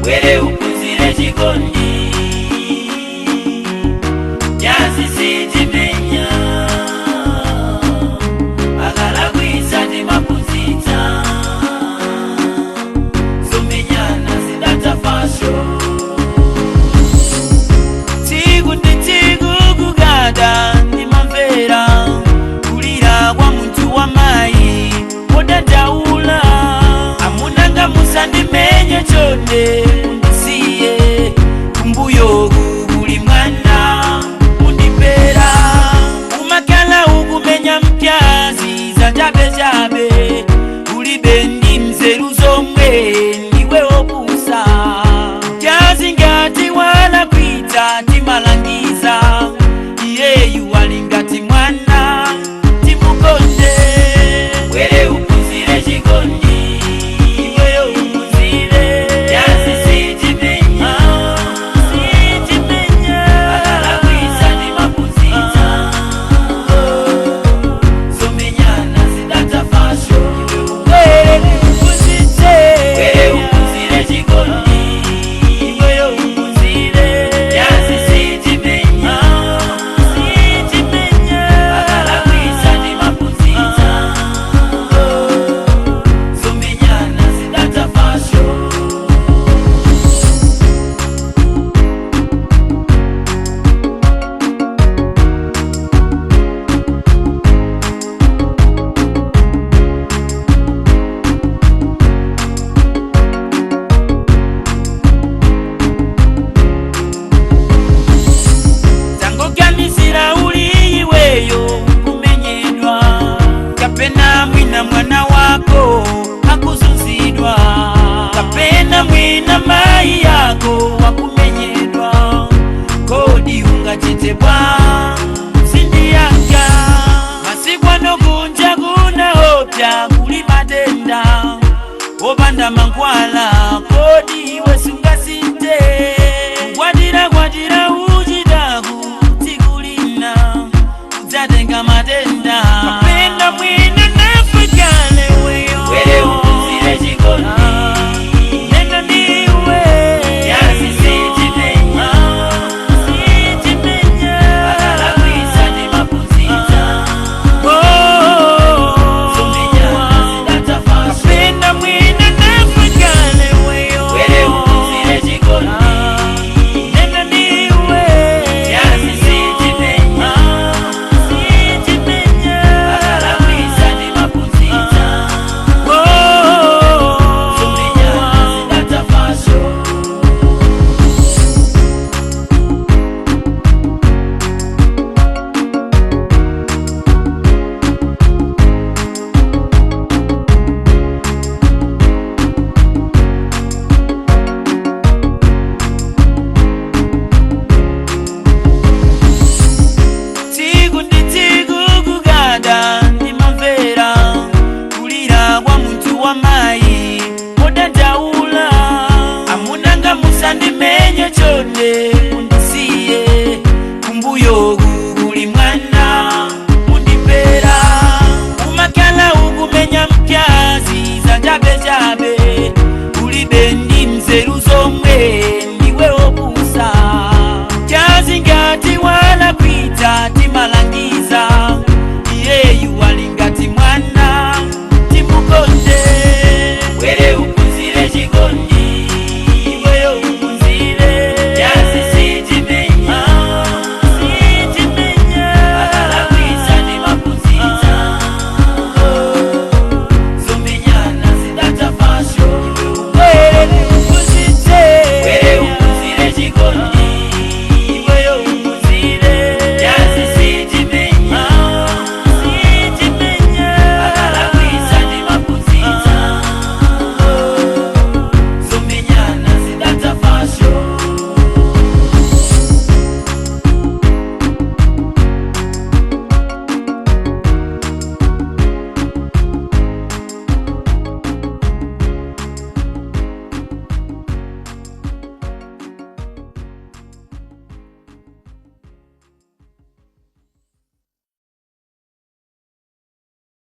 Were uphunzire chikondi. Nyazi sitimenya. Akalakwitsa timaphunzitsa. Zomenyana zidatha fashion. Tsiku ndi tsiku kukada ndimamvera kulira kwa munthu wa mayi wodandaula. Amunanga, musandimenye chonde, mundisiye, kumbuyoku kuli mwana mundipera. Umakhala ukumenya mkazi zachabechabe, ulibe ndi mzeru zomwe, ndiwe opusa. Mkazi ngati walakwitsa timalangiza, iyeyu ali ngati mwana, timukonde. Were uphunzire chikondi. Iweyo uphunzire. Nyazi sitimenya. Sitimenya. Akalakwitsa timaphunzitsa. Zomenyana zidatha fashion. Iwe uphunzitse. Were uphunzire chikondi. Iweyo uphunzire. Nyazi sitimenya. Sitimenya. Akalakwitsa timaphunzitsa. Zomenyana zidatha fashion. Tangoganizira uli iweyo kumenyedwa, kapena mwina mwana wako akuzunzidwa, kapena mwina mayi yako wakumenyedwa, kodi ungachite bwa? Sindiyanga masiku ano kunja kunaopya, kuli matenda opanda mankhwala. Kodi iwe sungasinte kwatira kwatira uchitaku, tsiku lina udzatenga matenda, kapena mwina nafikale weyo. Were uphunzire chikondi. Nena ndiwe. Nyazi sitimenya. Sitimenya. Akalakwitsa timaphunzitsa. Zomenyana zidatha fashion. Kapena mwina nafikale weyo. Were uphunzire chikondi. Nena ndiwe. Nyazi sitimenya. Sitimenya. Akalakwitsa timaphunzitsa. Zomenyana zidatha fashion. Tsiku ndi tsiku kukada ndimamvera kulira kwa munthu wa mayi wodandaula. Amunanga, musandimenye chonde, mundisiye, kumbuyoku kuli mwana mundipera. Umakhala ukumenya mkazi zachabechabe, ulibe ndi mzeru zomwe, ndiwe opusa. Mkazi ngati walakwitsa timalangiza, iyeyu ali ngati mwana, timukonde. Were uphunzire chikondi.